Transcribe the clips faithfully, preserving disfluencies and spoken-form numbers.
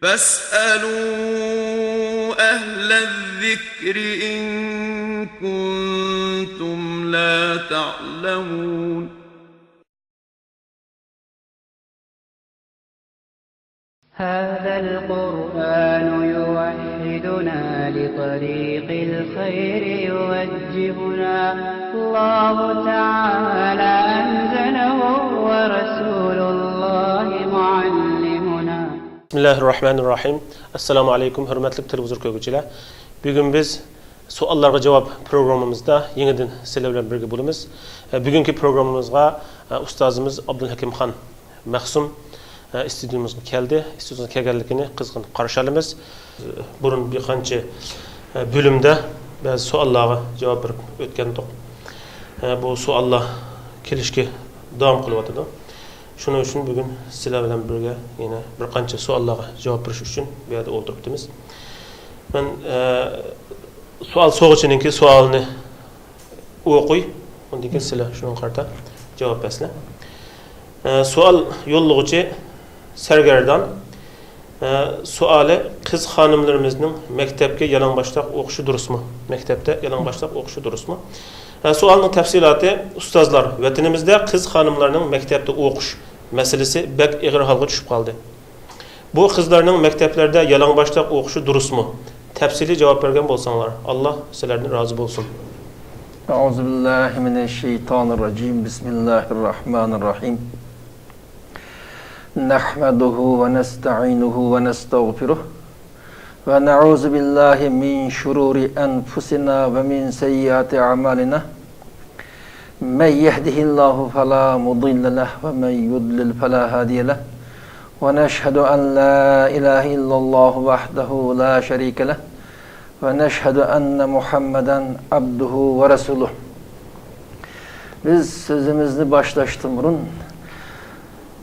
فاسألوا أهل الذكر إن كنتم لا تعلمون. هذا القرآن يوحدنا لطريق الخير يوجهنا. الله تعالى أنزله ورسول الله معلمنا. بىسمىللاھىرراھمانىرراھىم. ئەسسالامۇ ئەلەيكۇم، ھۆرمەتلىك تېلېۋىزور كۆرگۈچىلەر. بۈگۈن بىز سوئاللارغا جاۋاب پروگراممىمىزدا يېڭىدىن سىلەر بىلەن بىرگە بولىمىز. ئە، بۈگۈنكى پروگراممىمىزغا، ئە، ئۇستازىمىز ئابدۇلھەكىمخان مەخسۇم، ئە، ئىستۇدىيومىزغا كەلدى. ئىستۇدىيومىزغا كەلگەنلىكىنى قىزغىن قارشى ئالىمىز. بۇرۇن بىر قانچە، ئە، بۆلۈمدە بەزى سوئاللارغا جاۋاب بېرىپ ئۆتكەنىدۇق. ئە، بۇ سوئاللار كېلىشكە داۋام قىلىۋاتىدۇ. شۇنىڭ ئۈچۈن بۈگۈن سىلەر بىلەن بىرگە يەنە بىر قانچە سوئاللارغا جاۋاب بېرىش ئۈچۈن بۇ يەردە ئولتۇرۇپتىمىز. مەن، ئە، سوئال سوغۇچىنىڭكى سوئالىنى ئوقۇي، ئۇندىن كېيىن سىلەر شۇنىڭغا قارىتا جاۋاب بەرسىلەر. ئە، سوئال يوللىغۇچى سەرگەردان. ئە، سوئالى: قىز خانىملىرىمىزنىڭ مەكتەپكە يالىڭباشلاق ئوقۇشى دۇرۇسمۇ؟ مەكتەپتە يالىڭباشلاق ئوقۇشى دۇرۇسمۇ؟ ئە، سوئالنىڭ تەپسىلاتى: ئۇستازلار، ۋەتىنىمىزدە قىز خانىملارنىڭ مەكتەپتە ئوقۇش مەسىلىسى بەك ئېغىر ھالغا چۈشۈپ قالدى. بۇ قىزلارنىڭ مەكتەپلەردە يالىڭباشلاق ئوقۇشى دۇرۇسمۇ؟ تەپسىلىي جاۋاب بەرگەن بولساڭلار. ئاللا سىلەردىن رازى بولسۇن. أعوذ بالله من الشيطان الرجيم. بسم الله الرحمن الرحيم. نحمده ونستعينه ونستغفره، ونعوذ بالله من شرور أنفسنا ومن سيئات أعمالنا. من يهده الله فلا مضل له، ومن يضلل فلا هادي له. ونشهد أن لا إله إلا الله وحده لا شريك له، ونشهد أن محمدا عبده ورسوله. بىز سۆزىمىزنى باشلاشتىن بۇرۇن،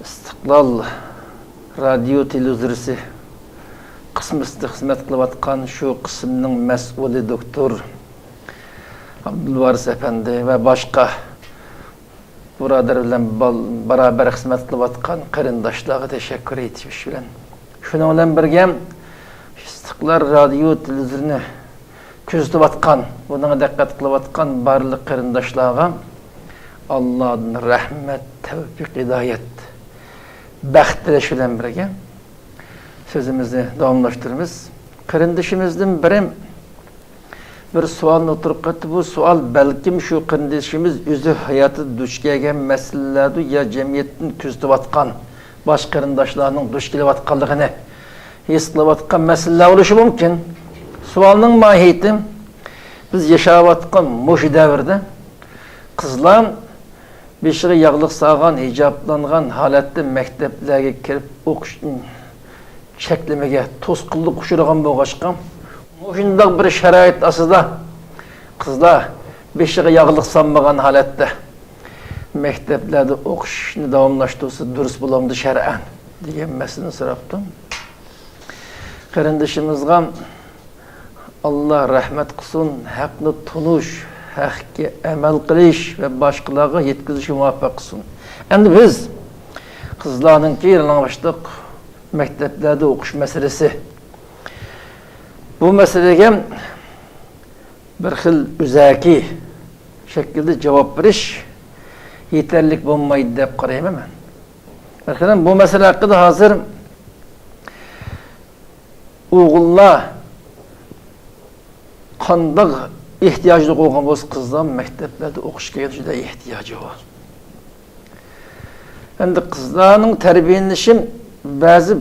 ئىستىقلال رادىيو تېلېۋىزورى قىسمىسىدا خىزمەت قىلىۋاتقان شۇ قىسىمنىڭ مەسئۇلى دوكتور ئابدۇلۋارىس ئەپەندى ۋە باشقا بۇرادەر بىلەن بال-، بارابەر خىزمەت قىلىۋاتقان قېرىنداشلارغا تەشەككۈر ئېيتىش بىلەن، شۇنىڭ بىلەن بىرگە ئىستىقلال رادىيو تېلېۋىزورىنى كۆزىتىۋاتقان، بۇنىڭغا دىققەت قىلىۋاتقان بارلىق قېرىنداشلارغا ئاللادىن رەھمەت، تەۋپىق، ھىدايەت، بەخت تىلەش بىلەن بىرگە سۆزىمىزنى داۋاملاشتۇرىمىز. قېرىندىشىمىزدىن بىرى بىر سوئالنى ئوتتۇرىغا قويدى. بۇ سوئال بەلكىم شۇ قېرىندىشىمىز ئۆزى ھاياتىدا دۇچ كەلگەن مەسىلىلەردۇ يا جەمئىيەتتىن كۆزىتىۋاتقان باشقا قېرىنداشلارنىڭ دۇچ كېلىۋاتقانلىقىنى ھېس قىلىۋاتقان مەسىلىلەر بولۇشى مۇمكىن. سوئالنىڭ ماھىيىتى، بىز ياشاۋاتقان مۇشۇ دەۋردە قىزلار بېشىغا ياغلىق سالغان، ھىجابلانغان ھالەتتە مەكتەپلەرگە كىرىپ ئوقۇشتىن چەكلىمىگە، توسقۇنلۇققا ئۇچرىغان بولغاچقا، مۇشۇنداق بىر شارائىت ئاستىدا قىزلار بېشىغا ياغلىق سالمىغان ھالەتتە مەكتەپلەردە ئوقۇشنى داۋاملاشتۇرسا دۇرۇس بولامدۇ شەرئەن دېگەن مەسىلىنى سوراپتۇ. قېرىندىشىمىزغا ئاللا رەھمەت قىلسۇن، ھەقنى تونۇش، ھەققە ئەمەل قىلىش ۋە باشقىلارغا يەتكۈزۈشكە مۇۋەپپەق قىلسۇن. ئەمدى بىز قىزلارنىڭكى يالىڭاچلىق مەكتەپلەردە ئوقۇش مەسىلىسى. بۇ مەسىلىگە بىر خىل ئۆزەكى شەكىلدە جاۋاب بېرىش يېتەرلىك بولمايدۇ دەپ قارايمەن مەن. مەسىلەن، بۇ مەسىلە ھەققىدە ھازىر ئوغۇللار قانداق ئېھتىياجلىق بولغان بولسا، قىزلار مەكتەپلەردە ئوقۇشقا كىرگەن شۇنداق ئېھتىياجى بار. ئەمدى قىزلارنىڭ تەربىيەلىنىشى بەزى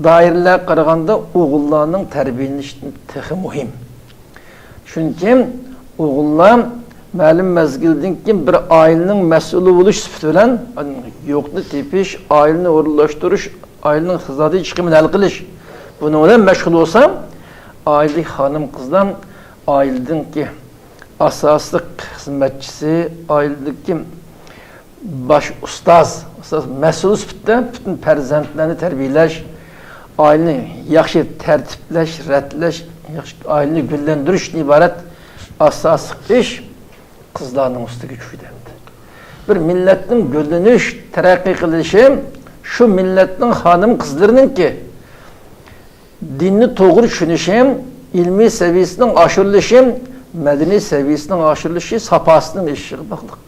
دائىرىلەرگە قارىغاندا ئوغۇللارنىڭ تەربىيەلىنىشىدىن تېخى مۇھىم. چۈنكى ئوغۇللار مەلۇم مەزگىلدىن كېيىن بىر ئائىلىنىڭ مەسئۇلى بولۇش سۈپىتى بىلەن يوقنى تېپىش، ئائىلىنى ئورۇنلاشتۇرۇش، ئائىلىنىڭ ئىقتىسادىي چىقىمىنى ھەل قىلىش، بۇنىڭ بىلەن مەشغۇل بولسا، ئائىلىدىكى خانىم-قىزلار ئائىلىدىكى ئاساسلىق خىزمەتچىسى، ئائىلىدىكى باش ئۇستاز، ئۇستاز مەسئۇل سۈپىتىدە پۈتۈن پەرزەنتلەرنى تەربىيەلەش، ئائىلىنى ياخشى تەرتىپلەش، رەتلەش، ياخشى ئائىلىنى گۈللەندۈرۈشتىن ئىبارەت ئاساسلىق ئىش قىزلارنىڭ ئۈستىگە چۈشىدۇ ئەمدى. بىر مىللەتنىڭ گۈللىنىش، تەرەققىي قىلىشى شۇ مىللەتنىڭ خانىم-قىزلىرىنىڭكى دىننى توغرا چۈشىنىشى، ئىلمىي سەۋىيەسىنىڭ ئاشۇرۇلۇشى، مەدەنىي سەۋىيەسىنىڭ ئاشۇرۇلۇشى، ساپاسىنىڭ ئېشىشىغا باغلىق.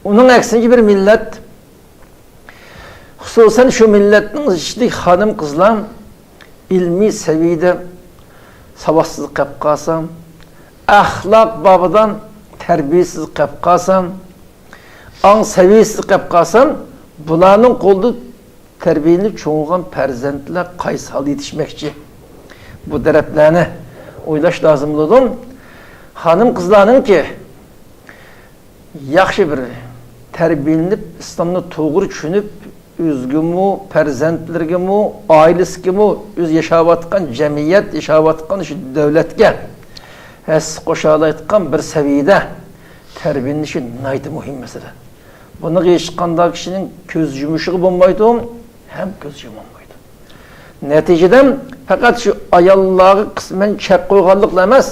ئۇنىڭ ئەكسىنچە، بىر مىللەت، خۇسۇسەن شۇ مىللەتنىڭ ئىچىدىكى خانىم-قىزلار ئىلمىي سەۋىيەدە ساۋاتسىز قېلىپ قالسا، ئەخلاق بابىدا تەربىيەسىز قېلىپ قالسا، ئاڭ سەۋىيەسىز قېلىپ قالسا، بۇلارنىڭ قولىدا تەربىيەلىنىپ چوڭىغان پەرزەنتلەر قايسى ھالدا يېتىشمەكچى؟ بۇ تەرەپلەرنى ئويلاش لازىم بولىدۇ. خانىم-قىزلارنىڭكى ياخشى بىر تەربىيەلىنىپ، ئىسلامنى توغرا چۈشىنىپ، ئۆزىگىمۇ، پەرزەنتلىرىگىمۇ، ئائىلىسىگىمۇ، ئۆزى ياشاۋاتقان جەمئىيەت، ياشاۋاتقان شۇ دۆلەتكە ھەسسە قوشالايدىغان بىر سەۋىيەدە تەربىيەلىنىشى ناھايىتى مۇھىم مەسىلە. بۇنىڭغا ھېچقانداق كىشىنىڭ كۆز يۇمۇشىغا بولمايدۇ، ھەم كۆز يۇمالمايدۇ. نەتىجىدە پەقەت شۇ ئاياللارغا قىسمەن چەك قويغانلىقلا ئەمەس،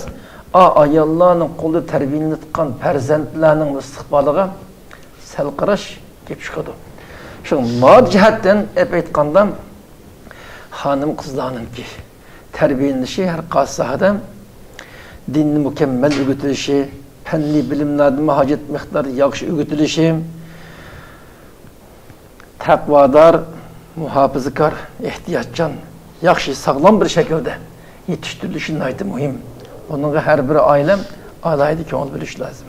ئا، ئاياللارنىڭ قولىدا تەربىيەلىنىۋاتقان پەرزەنتلەرنىڭ ئىستىقبالىغا سەل قاراش كېلىپ چىقىدۇ. شۇ ماددىي جەھەتتىن ئېلىپ ئېيتقاندا، خانىم-قىزلارنىڭكى تەربىيەلىنىشى ھەر قايسى ساھەدە دىننى مۇكەممەل ئۆگىتىلىشى، پەننىي بىلىملەردىمۇ ھاجەت مىقداردا ياخشى ئۆگىتىلىشى، تەقۋادار، مۇھاپىزىكار، ئېھتىياتچان، ياخشى، ساغلام بىر شەكىلدە يېتىشتۈرۈلۈشى ناھايىتى مۇھىم. بۇنىڭغا ھەر بىر ئائىلە ئالاھىدە كۆڭۈل بۆلۈشى لازىم.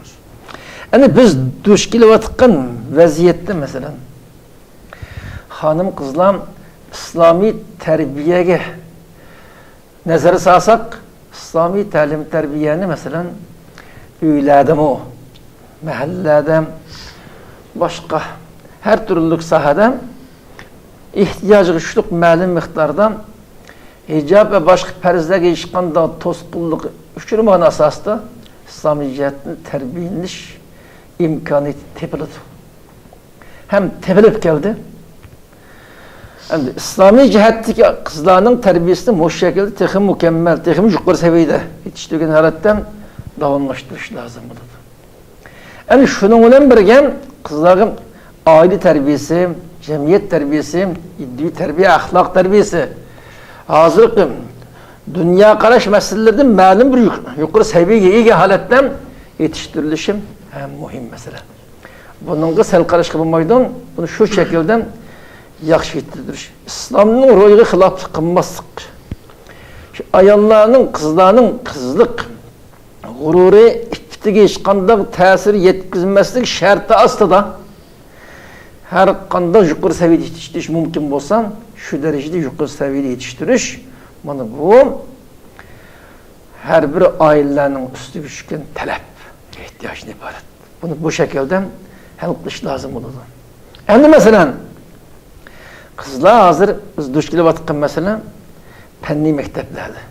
ئەنە بىز دۇچ كېلىۋاتقان ۋەزىيەتتە، مەسىلەن، خانىم-قىزلار ئىسلامىي تەربىيەگە نەزەر سالساق، ئىسلامىي تەلىم-تەربىيەنى، مەسىلەن، ئۆيلەردىمۇ، مەھەللىلەردە، باشقا ھەر تۈرلۈك ساھەدە ئېھتىياجغا چۈشلۈك مەلۇم مىقداردا ھىجاب ۋە باشقا پەرزلەرگە ھېچقانداق توسقۇنلۇق ئۇچرىمىغان ئاساستا ئىسلامىي جەھەتتىن تەربىيەلىنىش ئىمكانىيىتى تېپىلىدۇ. ھەم تېپىلىپ كەلدى. ئەمدى ئىسلامىي جەھەتتىكى قىزلارنىڭ تەربىيەسىنى مۇشۇ شەكىلدە تېخىمۇ مۇكەممەل، تېخىمۇ يۇقىرى سەۋىيەدە يېتىشتۈرگەن ھالەتتە داۋاملاشتۇرۇش لازىم بولىدۇ. ئەنە شۇنىڭ بىلەن بىرگە قىزلارغا ئائىلە تەربىيەسى، جەمئىيەت تەربىيەسى، ئىدىيە تەربىيە، ئەخلاق تەربىيەسى، ھازىرقى دۇنيا قاراش مەسىلىلىرىدە مەلۇم بىر يۇق-، يۇقىرى سەۋىيەگە ئىگە ھالەتتە يېتىشتۈرۈلۈشى ھەم مۇھىم مەسىلە. بۇنىڭغا سەل قاراشقا بولمايدۇ. بۇنى شۇ شەكىلدە ياخشى يېتىلدۈرۈش. ئىسلامنىڭ روھىغا خىلاپلىق قىلماسلىق. شۇ ئاياللارنىڭ، قىزلارنىڭ قىزلىق غۇرۇرى، ئىپپىتىگە ھېچقانداق تەسىر يەتكۈزمەسلىك شەرتى ئاستىدا ھەر قانداق يۇقىرى سەۋىيەدە يېتىشتۈرۈش مۇمكىن بولسا، شۇ دەرىجىدە يۇقىرى سەۋىيەدە يېتىشتۈرۈش، مانا بۇ ھەر بىر ئائىلىلەرنىڭ ئۈستىگە چۈشكەن تەلەپ، ئېھتىياجدىن ئىبارەت. بۇنى بۇ شەكىلدە ھەل قىلىش لازىم بولىدۇ. ئەمدى مەسىلەن، قىزلار ھازىر بىز دۇچ كېلىۋاتقان مەسىلە پەننىي مەكتەپلەردە.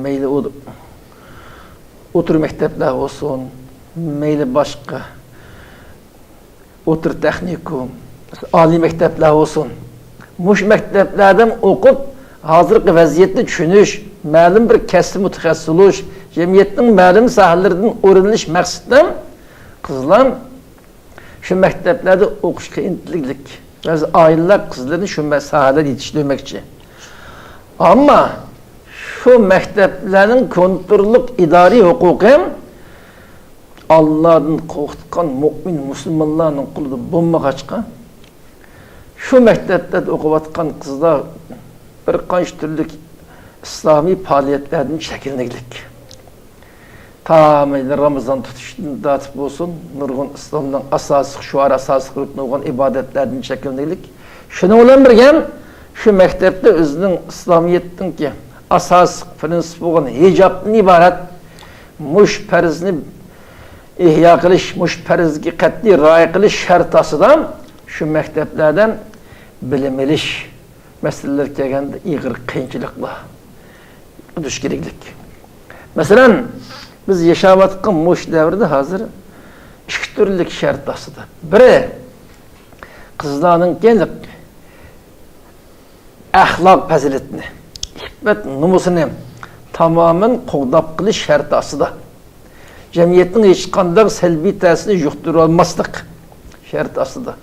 مەيلى ئۇ ئوتتۇرا مەكتەپلەر بولسۇن، مەيلى باشقا ئوتتۇرا تېخنىكوم، ئالىي مەكتەپلەر بولسۇن. مۇشۇ مەكتەپلەردىن ئوقۇپ، ھازىرقى ۋەزىيەتنى چۈشىنىش، مەلۇم بىر كەسىپتە مۇتەخەسسىس بولۇش، جەمئىيەتنىڭ مەلۇم ساھەلىرىدىن ئورۇنلىنىش مەقسىتىدە قىزلار شۇ مەكتەپلەردە ئوقۇشقا ئىنتىلگۈلۈك. بەزى ئائىلىلەر قىزلىرىنى شۇ مە-، ساھەلەردە يېتىشتۈرمەكچى. ئەمما شۇ مەكتەپلەرنىڭ كونتروللۇق ئىدارىي ھوقۇقى ئاللادىن قورقۇتقان مۆمىن مۇسۇلمانلارنىڭ قولىدا بولمىغاچقا، شۇ مەكتەپلەردە ئوقۇۋاتقان قىزلار بىر قانچە تۈرلۈك ئىسلامىي پائالىيەتلەردىن چەكلىنىگلىك. تا مەيلى رامىزان تۇتۇشتىن تارتىپ بولسۇن، نۇرغۇن ئىسلامنىڭ ئاساسلىق شوئارى، ئاساسلىق رۇكنى بولغان ئىبادەتلەردىن چەكلىنىگلىك. شۇنىڭ بىلەن بىرگە، شۇ مەكتەپتە ئۆزىنىڭ ئىسلامىيەتنىڭكى ئاساسلىق پىرىنسىپى بولغان ھىجابتىن ئىبارەت مۇشۇ پەرزنى ئىھيا قىلىش، مۇشۇ پەرزگە قەتئىي رىئايە قىلىش شەرتى ئاستىدا شۇ مەكتەپلەردە بىلىم ئېلىش مەسىلىلىرى كەلگەندە ئېغىر قىيىنچىلىقلار دۇچ كېلىگلىك. مەسىلەن، بىز ياشاۋاتقان مۇشۇ دەۋردە ھازىر ئىككى تۈرلۈك شەرت ئاستىدا. بىرى، قىزلارنىڭكى ئەخلاق پەزىلىتىنى، ئىپپەت نومۇسىنى تامامەن قوغداپ قېلىش شەرتى ئاستىدا، جەمئىيەتنىڭ ھېچقانداق سەلبىي تەسىرىنى يۇقتۇرۇۋالماسلىق شەرتى ئاستىدا.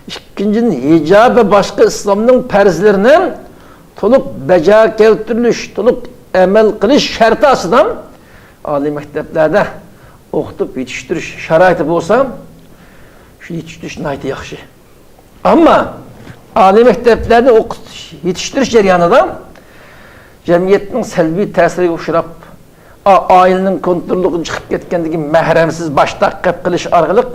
ئىككىنچىدىن، ھىجاب ۋە باشقا ئىسلامنىڭ پەرزلىرىنى تولۇق بەجا كەلتۈرۈلۈش، تولۇق ئەمەل قىلىش شەرتى ئاستىدا ئالىي مەكتەپلەردە ئوقۇتۇپ يېتىشتۈرۈش شارائىتى بولسا، شۇ يېتىشتۈرۈش ناھايىتى ياخشى. ئەمما ئالىي مەكتەپلەردە ئوقۇتۇش، يېتىشتۈرۈش جەريانىدا جەمئىيەتنىڭ سەلبىي تەسىرىگە ئۇچراپ، ئا-، ئائىلىنىڭ كونترولىدىن چىقىپ كەتكەندىكى مەھرەمسىز باشتاق قېلىپ قېلىش ئارقىلىق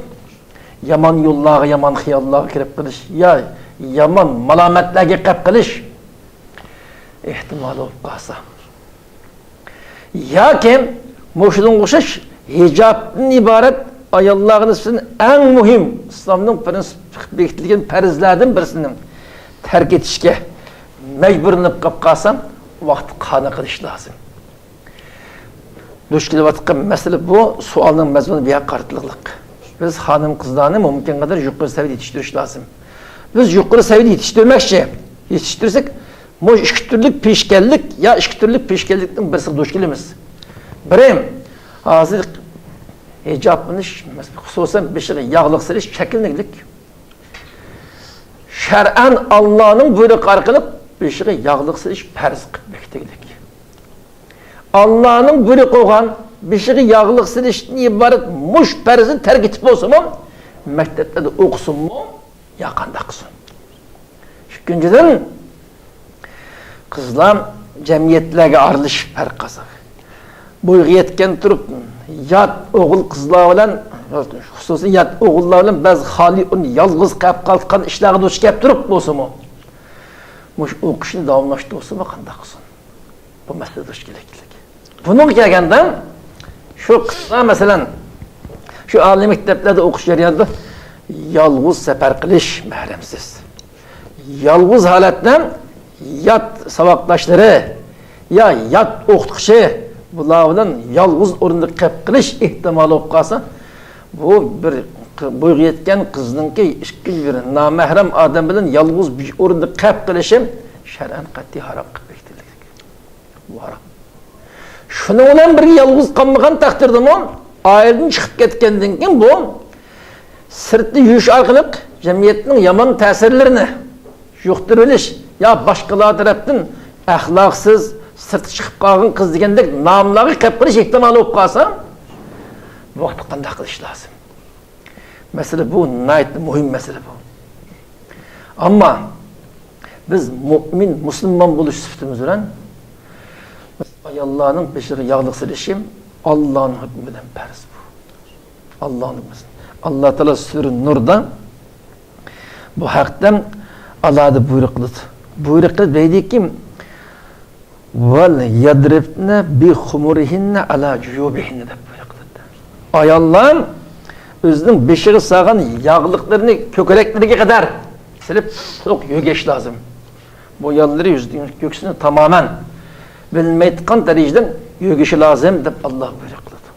يامان يوللارغا، يامان خىياللارغا كىرىپ قېلىش، يا يامان مالامەتلەرگە قېلىپ قېلىش ئېھتىمالى بولۇپ قالسا. ياكى مۇشۇنىڭغا ئوخشاش ھىجابتىن ئىبارەت ئاياللارغا نىسبەتەن ئەڭ مۇھىم، ئىسلامنىڭ پرىنسىپ بېكىتىلگەن پەرزلەردىن بىرسىنى تەرك ئېتىشكە مەجبۇرلىنىپ قېلىپ قالسا، ۋاقتى قانى قىلىش لازىم. دۇچ كېلىۋاتقان مەسىلە بۇ، سوئالنىڭ مەزمۇنى بۇ يەرگە قارىتىلغانلىق. بىز خانىم-قىزلارنى مۇمكىن قەدەر يۇقىرى سەۋىيەدە يېتىشتۈرۈش لازىم. بىز يۇقىرى سەۋىيەدە يېتىشتۈرمەكچى. يېتىشتۈرسەك، مۇشۇ ئىككى تۈرلۈك پېشكەللىك يا ئىككى تۈرلۈك پېشكەللىكنىڭ بىرسىگە دۇچ كېلىمىز. بىرى، ھازىر ھىجاب مىنىش، خۇسۇسەن بېشىغا ياغلىق سېلىش چەكلىنىكلىك. شەرئەن ئاللانىڭ بۇيرۇقى ئارقىلىق بېشىغا ياغلىق سېلىش پەرز قىلىپ بېكىتىلگەنلىك. ئاللانىڭ بۇيرۇقى بولغان بېشىغا ياغلىق سېلىشتىن ئىبارەت مۇش پەرزنى تەرك ئېتىپ بولسىمۇ، مەكتەپلەردە ئوقۇسۇنمۇ يا قانداق قىلسۇن؟ ئىككىنچىدىن، قىزلار جەمئىيەتلەرگە ئارىلىشىپ ھەر قانداق بويغا يەتكەن تۇرۇپ، يات ئوغۇل قىزلار بىلەن، خۇسۇسەن يات ئوغۇللار بىلەن بەزى خالىي ئورۇن يالغۇز قېلىپ قالغان ئىشلارغا دۇچ كەپ تۇرۇپ بولسىمۇ، مۇشۇ ئوقۇشنى داۋاملاشتۇرسىمۇ قانداق قىلسۇن؟ بۇ مەسىلە دۇچ كېلەكلىك. بۇنىڭغا كەلگەندە، شۇ قىزلار، مەسىلەن، شۇ ئالىي مەكتەپلەردە ئوقۇش جەريانىدا يالغۇز سەپەر قىلىش، مەھرەمسىز. يالغۇز ھالەتتە يات ساۋاقداشلىرى يا يات ئوقۇتقۇچى بۇلار بىلەن يالغۇز ئورنىدا قېلىپ قېلىش ئېھتىمالى بولۇپ قالسا، بۇ بىر ق-، بويغا يەتكەن قىزنىڭكى ئىككىنچى بىر نامەھرەم ئادەم بىلەن يالغۇز بىر ئورنىدا قېلىپ قېلىشى شەرئەن قەتئىي ھارام قىلىپ بېكىتىلگەن. بۇ ھارام. شۇنىڭ بىلەن بىرگە يالغۇز قالمىغان تەقدىردىمۇ، ئائىلىدىن چىقىپ كەتكەندىن كېيىن بۇ سىرتتا يۈرۈش ئارقىلىق جەمئىيەتنىڭ يامان تەسىرلىرىنى يۇقتۇرۇۋېلىش يا باشقىلار تەرەپتىن ئەخلاقسىز، سىرتقا چىقىپ قالغان قىز دېگەندەك ناملارغا قېلىپ قېلىش ئېھتىمالى بولۇپ قالسا، بۇ ۋاقىتتا قانداق قىلىش لازىم؟ مەسىلە بۇ ناھايىتى مۇھىم مەسىلە بۇ. ئەمما بىز مۇئمىن، مۇسۇلمان بولۇش سۈپىتىمىز بىلەن ئاياللارنىڭ بېشىغا ياغلىق سېلىشى ئاللانىڭ ھۆكمى بىلەن پەرز بۇ. ئاللانىڭ ھۆكمى. ئاللا تائالا سۈرە نۇردا بۇ ھەقتە ئالاھىدە بۇيرۇق قىلىدۇ. بۇيرۇق قىلىپ دەيدىكى، ۋەل يەدرىبنە بىخۇمۇرىھىننە ئەلا جۇيۇبىھىننە دەپ بۇيرۇق قىلىدۇ. ئاياللار ئۆزىنىڭ بېشىغا سالغان ياغلىقلىرىنى كۆكرەكلىرىگە قەدەر سېلىپ، تولۇق يۆگەش لازىم. بۇ يانلىرى يۈزىدىكى كۆكسىنى تامامەن بىلىنمەيدىغان دەرىجىدە يۆگىشى لازىم دەپ ئاللا بۇيرۇق قىلىدۇ.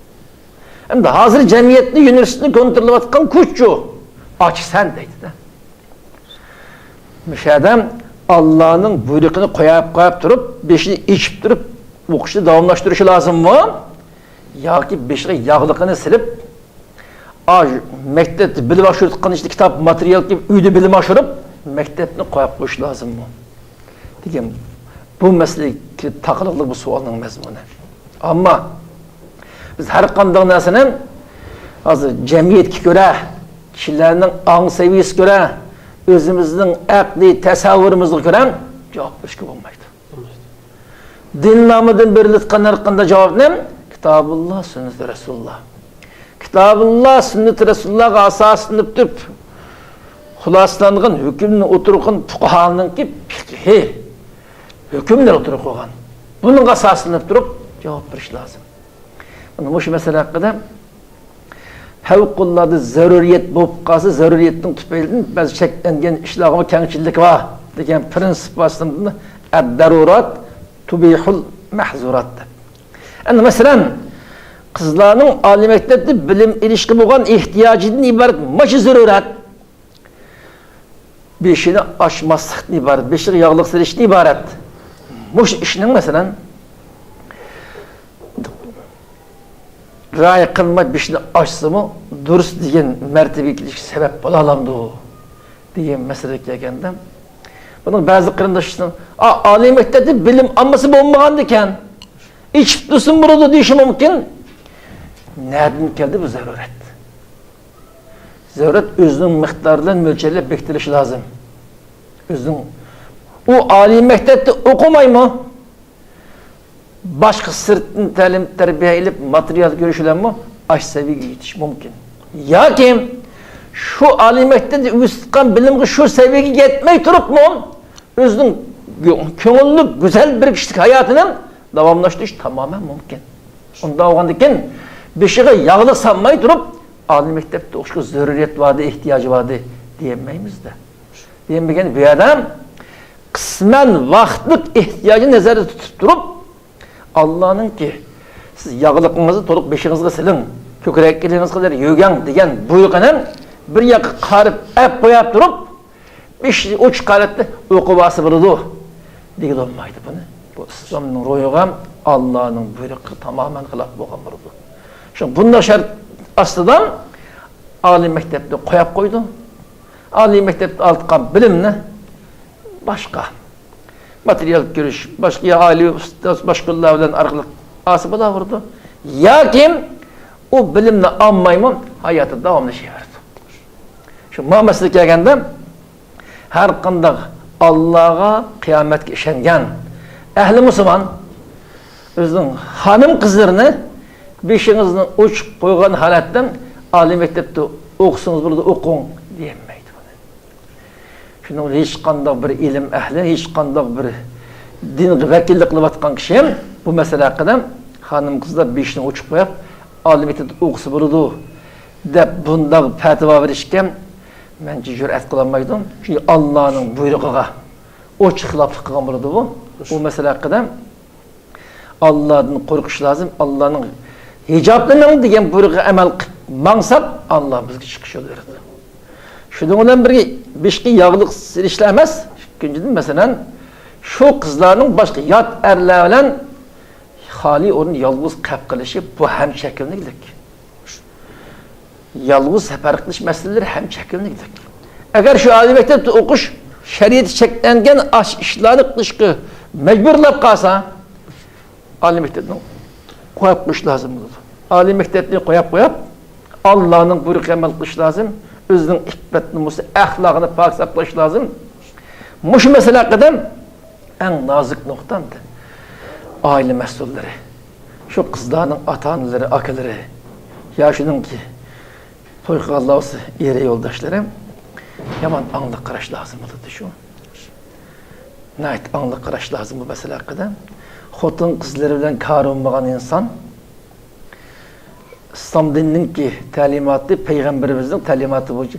ئەمدى ھازىر جەمئىيەتنى، يۇنىۋېرسىتېتنى كونتروللاۋاتقان كۈچ شۇ. ئاچ سەن دەيدۇ-دە. مۇشۇ يەردە ئاللانىڭ بۇيرۇقىنى قويۇپ، قويۇپ تۇرۇپ، بېشىنى ئېچىپ تۇرۇپ، ئوقۇشنى داۋاملاشتۇرۇشى لازىممۇ؟ ياكى بېشىغا ياغلىقىنى سېلىپ، ئا، مەكتەپتە بىلىم ئاشۇرۇۋاتقان ئىشتا كىتاب ماتېرىيال كېلىپ، ئۆيدە بىلىم ئاشۇرۇپ، مەكتەپنى قويۇپ قويۇش لازىممۇ؟ دېگەن بۇ مەسىلىگە كېلىپ تاقىلىقلىق بۇ سوئالنىڭ مەزمۇنى. ئەمما بىز ھەر قانداق نەرسىنى ھازىر جەمئىيەتكە كۆرە، كىشىلەرنىڭ ئاڭ سەۋىيەسىگە كۆرە، ئۆزىمىزنىڭ ئەقلىي تەسەۋۋۇرىمىزغا كۆرە جاۋاب بېرىشكە بولمايدۇ. دىن نامىدىن بېرىلىدىغان ھەر قانداق جاۋابنى كىتابۇللا، سۈننىتى رەسۇلۇللا. كىتابۇللا، سۈننىتى رەسۇلۇللاغا ئاساسلىنىپ تۇرۇپ، خۇلاسىلانغان ھۆكۈمنى ئوتتۇرىغا قويغان پۇقاھانىڭكى پىقھى ھۆكۈملىرى ئوتتۇرىغا قويغان. بۇنىڭغا ئاساسلىنىپ تۇرۇپ جاۋاب بېرىش لازىم. مانا مۇشۇ مەسىلە ھەققىدە پەۋقۇلئاددە زەرۇرىيەت بولۇپ قالسا، زەرۇرىيەتنىڭ تۈپەيلىدىن بەزى چەكلەنگەن ئىشلارغىمۇ كەڭچىللىك بار دېگەن پرىنسىپ ئاستىدا ئەد-دەرۇرات تۇبىھۇل مەھزۇرات دەپ. ئەمدى مەسىلەن، قىزلارنىڭ ئالىي مەكتەپتە بىلىم ئېلىشقا بولغان ئېھتىياجىدىن ئىبارەت مانا شۇ زۆرۈرەت. بېشىنى ئاچماسلىقتىن ئىبارەت، بېشىغا ياغلىق سېلىشتىن ئىبارەت. مۇشۇ ئىشنىڭ، مەسىلەن، رىئايە قىلماي بېشىنى ئاچسىمۇ، دۇرۇس دېگەن مەرتىۋىگە كېلىشكە سەۋەب بولالامدۇ؟ دېگەن مەسىلىگە كەلگەندە، بۇنىڭ بەزى قېرىنداشلىرىنىڭ، ئا-، ئالىي مەكتەپتە بىلىم ئالمىسا بولمىغاندىكەن، ئېچىپ تۇرسىمۇ بولىدۇ دېيىشى مۇمكىن. نەدىن كەلدى بۇ زۆرۈرىيەت؟ زۆرۈرىيەت ئۆزىنىڭ مىقدارى بىلەن مۆلچەرلەپ بېكىتىلىشى لازىم. ئۆزىنىڭ، ئۇ ئالىي مەكتەپتە ئوقۇمايمۇ؟ باشقا سىرتتىن تەلىم تەربىيە ئېلىپ، ماتېرىيال كۆرۈش بىلەنمۇ ئاشۇ سەۋىيەگە يېتىش مۇمكىن. ياكى شۇ ئالىي مەكتەپتە ئۆگىتىۋاتقان بىلىمگە شۇ سەۋىيەگە يەتمەي تۇرۇپمۇ، ئۆزىنىڭ كۆڭۈللۈك، گۈزەل بىر كىشىلىك ھاياتىنى داۋاملاشتۇرۇش تامامەن مۇمكىن. ئۇنداق بولغاندىكىن، بېشىغا ياغلىق سالماي تۇرۇپ، ئالىي مەكتەپتە ئوقۇشقا زۆرۈرىيەت باردى، ئېھتىياج باردى دېيەلمەيمىز-دە. دېمىگەن بۇ يەردە قىسمەن ۋاقىتلىق ئېھتىياجنى نەزەردە تۇتۇپ تۇرۇپ، ئاللانىڭكى، «سىز ياغلىقىڭىزنى تولۇق بېشىڭىزغا سېلىڭ، كۆكرەك ئېلىڭىزغا قەدەر يۆگەڭ» دېگەن بۇيرۇقىنى بىر ياققا قارىپ ئەپ قويۇپ تۇرۇپ، بېشى ئوچۇق ھالەتتە ئوقۇۋالسا بولىدۇ دېگىلى بولمايدۇ بۇنى. بۇ ئىسلامنىڭ روھىغا، ئاللانىڭ بۇيرۇقىغا تامامەن خىلاپ بولغان بولىدۇ. شۇ بۇنداق شەرت ئاستىدا ئالىي مەكتەپنى قويۇپ قويدۇ. ئالىي مەكتەپتە ئالىدىغان بىلىمنى باشقا ماتېرىيال كۆرۈش، باشقا يا ئائىلىۋى ئۇستاز، باشقىلار بىلەن ئارقىلىق ئالسا بولاۋېرىدۇ. ياكى ئۇ بىلىمنى ئالمايمۇ ھاياتى داۋاملىشىۋېرىدۇ. شۇ ما مەسىلىگە كەلگەندە، ھەر قانداق ئاللاغا، قىيامەتكە ئىشەنگەن ئەھلى مۇسۇلمان ئۆزىنىڭ خانىم قىزلىرىنى بېشىڭىزنى ئوچۇق قويغان ھالەتتە ئالىي مەكتەپتە ئوقۇسىڭىز بولىدۇ، ئوقۇڭ دېيەلمەيدۇ بۇنى. شۇنىڭ بىلەن ھېچقانداق بىر ئىلىم ئەھلى، ھېچقانداق بىر دىنغا ۋەكىللىك قىلىۋاتقان كىشى بۇ مەسىلە ھەققىدە خانىم قىزلار بېشىنى ئوچۇق قويۇپ، ئالىي مەكتەپتە ئوقۇسا بولىدۇ دەپ بۇنداق پەتىۋا بېرىشكە مەنچە جۈرئەت قىلالمايدۇ. چۈنكى ئاللانىڭ بۇيرۇقىغا ئوچۇق خىلاپلىق قىلغان بولىدۇ بۇ. بۇ مەسىلە ھەققىدە ئاللادىن قورقۇش لازىم. ئاللانىڭ «ھىجابلىنىڭ» دېگەن بۇيرۇقىغا ئەمەل قىلىپ ماڭساق، ئاللا بىزگە چىقىش يول بېرىدۇ. شۇنىڭ بىلەن بىرگە، بېشىغا ياغلىق سېلىشلا ئەمەس، ئىككىنچىدىن، مەسىلەن، شۇ قىزلارنىڭ باشقا يات ئەرلەر بىلەن خالىي ئورۇندا يالغۇز قېلىپ قېلىشى، بۇ ھەم چەكلىنىگلىك. يالغۇز سەپەر قىلىش مەسىلىلىرى ھەم چەكلىنىگلىك. ئەگەر شۇ ئالىي مەكتەپتە ئوقۇش شەرىئەتتە چەكلەنگەن ئاش-، ئىشلارنى قىلىشقا مەجبۇرلاپ قالسا، ئالىي مەكتەپنى قويۇپ قويۇش لازىم بولىدۇ. ئالىي مەكتەپنى قويۇپ قويۇپ، ئاللانىڭ بۇيرۇقىغا ئەمەل قىلىش لازىم، ئۆزىنىڭ ئىپپەت-نومۇسى، ئەخلاقىنى پاك ساقلاش لازىم. مۇشۇ مەسىلە ھەققىدە ئەڭ نازۇك نۇقتا ئائىلە مەسئۇللىرى، شۇ قىزلارنىڭ ئاتا-ئانىلىرى، ئاكىلىرى، يا شۇنىڭكى توي قىلغانلار بولسا ئېرى يولداشلىرى يامان ئاڭلىق قاراش لازىم بولىدۇ شۇ. ناھايىتى ئاڭلىق قاراش لازىم بۇ مەسىلە ھەققىدە. خوتۇن قىزلىرى بىلەن كارى بولمىغان ئىنسان ئىسلام دىنىنىڭكى تەلىماتى، پەيغەمبىرىمىزنىڭ تەلىماتى بويىچە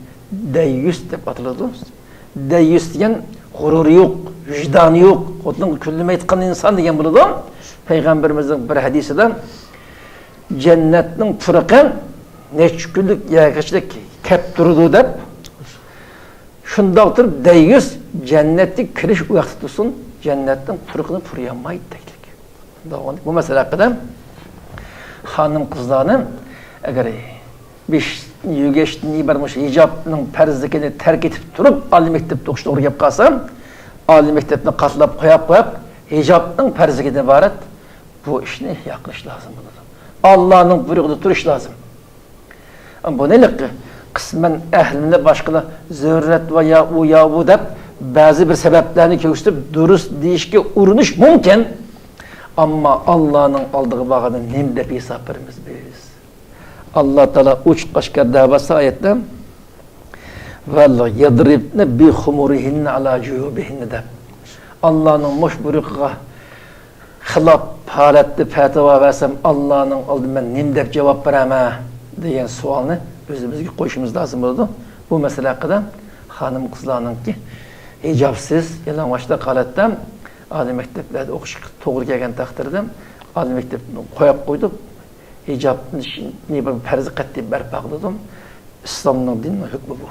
دەييۇس دەپ ئاتىلىدۇ. دەييۇس دېگەن غۇرۇرى يوق، ۋىجدانى يوق، خوتۇنغا كۈنلىمەيدىغان ئىنسان دېگەن بولىدۇ. پەيغەمبىرىمىزنىڭ بىر ھەدىسىدە، «جەننەتنىڭ پۇرىقى نەچچە كۈنلۈك يەرگىچىلىك كەپ تۇرىدۇ» دەپ، شۇنداق تۇرۇپ، دەييۇس جەننەتكە كىرىش ۋاقتى تۇرسۇن، جەننەتنىڭ پۇرىقىنى پۇرىيالمايدۇ دەيدىكەن. بۇ مەسىلە ھەققىدە خانىم قىزلارنى ئەگەر بېشىنى يۆگەشتىن ئىبارەت مۇشۇ ھىجابنىڭ پەرزلىكىنى تەرك ئېتىپ تۇرۇپ، ئالىي مەكتەپتە ئوقۇش توغرا گەپ قالسا، ئالىي مەكتەپنى قاتلاپ قويۇپ، قويۇپ، ھىجابنىڭ پەرزلىكىدىن ئىبارەت بۇ ئىشنى ئىھيا قىلىش لازىم بولىدۇ. ئاللانىڭ بۇيرۇقىدا تۇرۇش لازىم. بۇنى قىسمەن ئەھلىنى باشقىلار زۆرۈرەت ۋە يا ئۇ يا بۇ دەپ بەزى بىر سەۋەبلەرنى كۆرسىتىپ دۇرۇس دېيىشكە ئۇرۇنۇش مۇمكىن. ئەمما ئاللانىڭ ئالدىغا بارغاندا نېمە دەپ ھېساب بېرىمىز بىز؟ ئاللا تائالا ئوچۇق ئاشكارا دەۋاتسا ئايەتتە، «ۋەل يەدرىبنە بىخۇمۇرىھىننە ئالا جۇيۇبىھىننە» دەپ. ئاللانىڭ مۇش بۇيرۇقىغا خىلاپ ھالەتتە پەتىۋا بەرسەم، ئاللانىڭ ئالدىدا مەن نېمە دەپ جاۋاب بېرەمەن دېگەن سوئالنى ئۆزىمىزگە قويۇشىمىز لازىم بولىدۇ. بۇ مەسىلە ھەققىدە خانىم-قىزلارنىڭكى ھىجابسىز، يالىڭاچلىق ھالەتتە ئالىي مەكتەپلەردە ئوقۇشقا توغرا كەلگەن تەقدىردە، ئالىي مەكتەپنى قويۇپ قويدۇق. ھىجابنى بىر پەرزى قەتئىي بەرپا قىلىدۇ. ئىسلامنىڭ دىنىنىڭ ھۆكمى بۇ.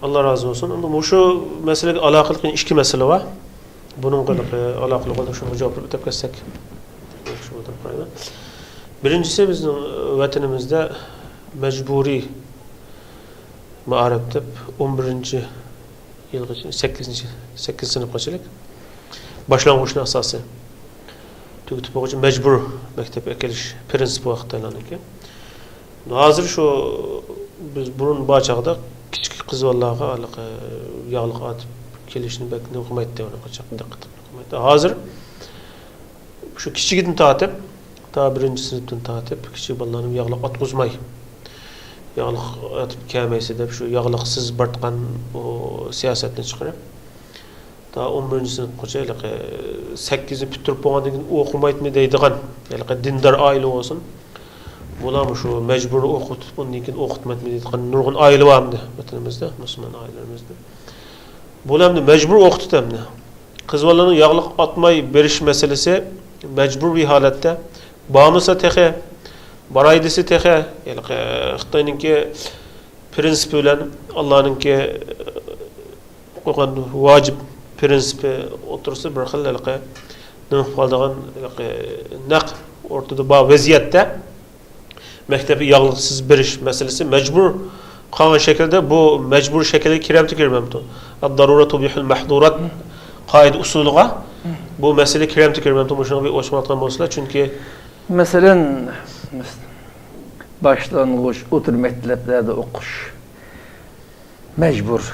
ئاللا رازى بولسۇن. ئەمدى مۇشۇ مەسىلىگە ئالاقىلىق يەنە ئىككى مەسىلە بار. بۇنىڭغا، ئە، ئالاقىلىق بولۇپ شۇنىڭغا جاۋاب بېرىپ ئۆتۈپ كەتسەك ياخشى بولىدۇ دەپ قارايمەن. بىرىنچىسى، بىزنىڭ، ئە، ۋەتىنىمىزدە مەجبۇرىي مائارىپ دەپ ئون بىرىنچى يىلغىچە، سەككىزىنچى، سەككىزىنچى سىنىپقىچىلىك باشلانغۇچنى ئاساسىي تۈگىتىپ بولغۇچە مەجبۇر مەكتەپكە ئەكېلىش پىرىنسىپى ۋاقىت تايلاندىكى. ھازىر شۇ بىز بۇرۇن بار چاغدا كىچىك قىز بالىلارغا ھېلىقى ياغلىق ئارتىپ كېلىشنى بەك نېمە قىلمايتتى، ئۇنى قاچاق دىققەت قىلمايتتى. ھازىر شۇ كىچىكىدىن تارتىپ، تا بىرىنچى سىنىپتىن تارتىپ كىچىك بالىلارنى ياغلىق ئاتقۇزماي، ياغلىق ئاتىپ كەلمەيسىز دەپ، شۇ ياغلىقسىز بارتقان ئۇ سىياسەتنى چىقىرىپ، تا ئون بىرىنچى سىنىپقىچە ھېلىقى سەككىزنى پۈتتۈرۈپ بولغاندىن كېيىن ئوقۇمايتتىمەن دەيدىغان ھېلىقى دىندار ئائىلە بولسۇن، بۇلارمۇ شۇ مەجبۇرىي ئوقۇتۇپ، ئۇندىن كېيىن ئوقۇتمايتتىمەن دەيدىغان نۇرغۇن ئائىلە بار ئەمدى ۋەتىنىمىزدە، مۇسۇلمان ئائىلىلىرىمىزدە. بۇلار ئەمدى مەجبۇر ئوقۇتۇپ ئەمدى. قىز بالىلارنىڭ ياغلىق ئاتماي بېرىش مەسىلىسى مەجبۇرىي ھالەتتە بارمىسا تېخى، باراي دېسە تېخى، ھېلىقى خىتاينىڭكى پىرىنسىپى بىلەن ئاللانىڭكى قويغان ۋاجىپ پىرىنسىپى ئوتتۇرىسىدا بىر خىل ھېلىقى نېمە قىلىپ قالىدىغان ھېلىقى نەق ئوتتۇرىدا بار ۋەزىيەتتە، مەكتەپكە ياغلىقسىز بېرىش مەسىلىسى مەجبۇر قالغان شەكىلدە، بۇ مەجبۇر شەكىلگە كىرەمتۇ كىرمەمتۇ؟ ئالدارۇرە تۇبىھۇل مەھزۇرات قائىدە ئۇسۇلىغا بۇ مەسىلە كىرەمتۇ كىرمەمتۇ؟ مۇشۇنىڭغا بىر ئوچۇق ئاتقان بولسىلا، چۈنكى مەسىلەن، باشلانغۇچ، ئوتتۇرا مەكتەپلەردە ئوقۇش مەجبۇر.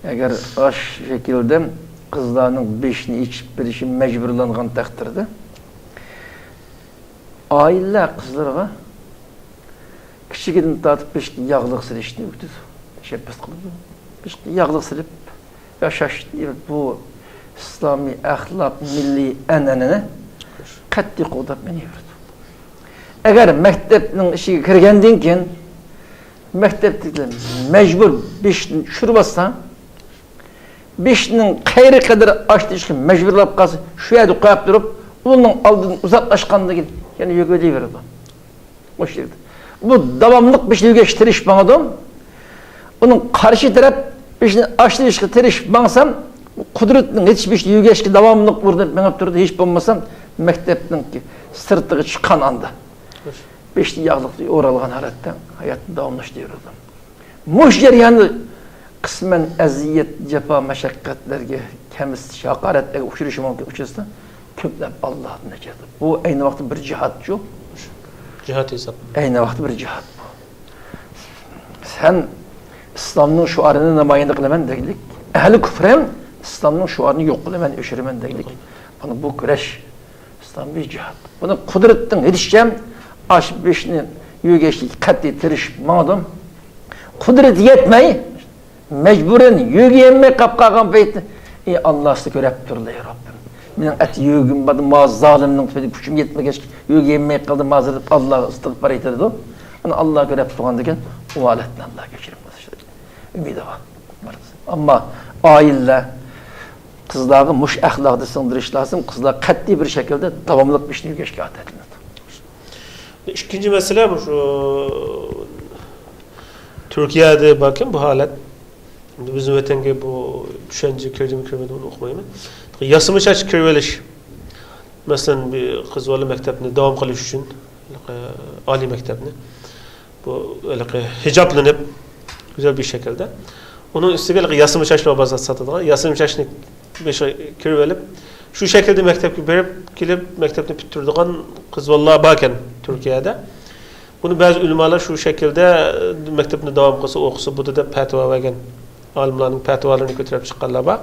ئەگەر ئاشۇ شەكىلدە قىزلارنىڭ بېشىنى ئېچىپ بېرىشى مەجبۇرلانغان تەقدىردە، ئائىلىلەر قىزلىرىغا كىچىكىدىن تارتىپ بېشىغا ياغلىق سېلىشنى ئۆگىتىدۇ، تەشەببۇس قىلىدۇ. بېشىغا ياغلىق سېلىپ ياشاش، بۇ ئىسلامىي ئەخلاق، مىللىي ئەنئەنىنى قەتئىي قوغداپ مېڭىۋېرىدۇ. ئەگەر مەكتەپنىڭ ئىچىگە كىرگەندىن كېيىن، مەكتەپتىكىلەر مەجبۇر بېشىنى چۈشۈرۈۋاتسا، بېشىنىڭ قەيرى قەدەر ئاشتىن ئىشقا مەجبۇرلاپ قالسا، شۇ يەردە قويۇپ تۇرۇپ، ئۇنىڭ ئالدىدىن ئۇزاقلاشقاندىن كېيىن يەنە يۆگىلەيۋېرىدۇ. مۇشۇ يەردە. بۇ داۋاملىق بېشىنى يۆگەشكە تىرىشىپ ماڭىدۇ. ئۇنىڭ قارشى تەرەپ بېشىنى ئاشتىن ئىشقا تىرىشىپ ماڭسام، قۇدرىتىنىڭ يېتىشى بېشىنى يۆگەشكە داۋاملىق ئۇرۇنۇپ مېڭىپ تۇرىدۇ. ھېچ بولمىسا مەكتەپنىڭ سىرتىغا چىققان ئاندا بېشىنى ياغلىقتا ئورالغان ھالەتتە ھاياتنى داۋاملاشتۇرىدۇ. مۇشۇ جەرياندا قىسمەن ئەزىيەت، جاپا، مەشەققەتلەرگە، كەمسىتىش، ھاقارەتلەرگە ئۇچرىشى مۇمكىن. ئۇچرىسا، كۆپلەپ ئاللاھتىن نەجات. بۇ ئەينى ۋاقىتتا بىر جىھادچۇ. جىھاد ھېساب. ئەينى ۋاقىتتا بىر جىھاد بۇ. سەن ئىسلامنىڭ شوئارىنى نامايەندە قىلىمەن دېگۈلۈك، ئەھلى كۇفر ھەم ئىسلامنىڭ شوئارىنى يوق قىلىمەن، ئۆچۈرىمەن دېگۈلۈك. مانا بۇ كۈرەش. ئىسلام بىر جىھاد. بۇنى قۇدرىتىنىڭ يېتىشىچە ئاشۇ بېشىنى يۆگەشكە قەتئىي تىرىشىپ ماڭدىم. قۇدرىتى يەتمەي، مەجبۇرەن يۆگىيەلمەي قاپ قالغان پەيتتە، ئى ئاللا، سىلى كۆرەپ تۇرلا، يا رەببىم. مېنىڭ ئەتە يۆگىمىم بار، ما زالىمنىڭ تۈپەيلىدىن كۈچۈم يەتمىگەچكە يۆگىيەلمەي قالدىم ھازىر، دەپ ئاللاغا ئىستىغپار ئېيتىدۇ. ئانا ئاللا كۆرەپ تۇرغاندىكىن، ئۇ ھالەتتىن ئاللا كەچۈرۈم قىلىشى ئۈمىدى بار. ئەمما ئائىلىلەر قىزلارغا مۇشۇ ئەخلاقنى سىڭدۈرۈش لازىم. قىزلار قەتئىي بىر شەكىلدە داۋاملىق بىر ئىشنى ئۆگەشكە ئادەتلىنىدۇ. ئىككىنچى مەسىلە مۇشۇ تۈركىيەدە باركەن بۇ ھالەت. ئەمدى بىزنىڭ ۋەتەنگە بۇ چۈشەنچە كىردىمۇ كىرمىدىمۇ ئۇنى ئۇقمايمەن. ياسىما چاچ كىرىۋېلىش. مەسىلەن، بىر قىز بالا مەكتەپنى داۋام قىلىش ئۈچۈن، ئالىي مەكتەپنى بۇ ھېلىقى ھىجابلىنىپ، گۈزەل بىر شەكىلدە. ئۇنىڭ ئۈستىگە ھېلىقى ياسىما چاچلار بار ساتىدىغان. ياسىما چاچنى بېشىغا كىرىۋېلىپ، شۇ شەكىلدە مەكتەپكە بېرىپ كېلىپ، مەكتەپنى پۈتتۈرىدىغان قىز بالىلار باركەن تۈركىيەدە. بۇنى بەزى ئۆلىمالار شۇ شەكىلدە مەكتەپنى داۋام قىلسا، ئوقۇسا بولىدۇ دەپ پەتىۋا بەرگەن. ئالىملارنىڭ پەتىۋالىرىنى كۆتۈرۈپ چىققانلار بار.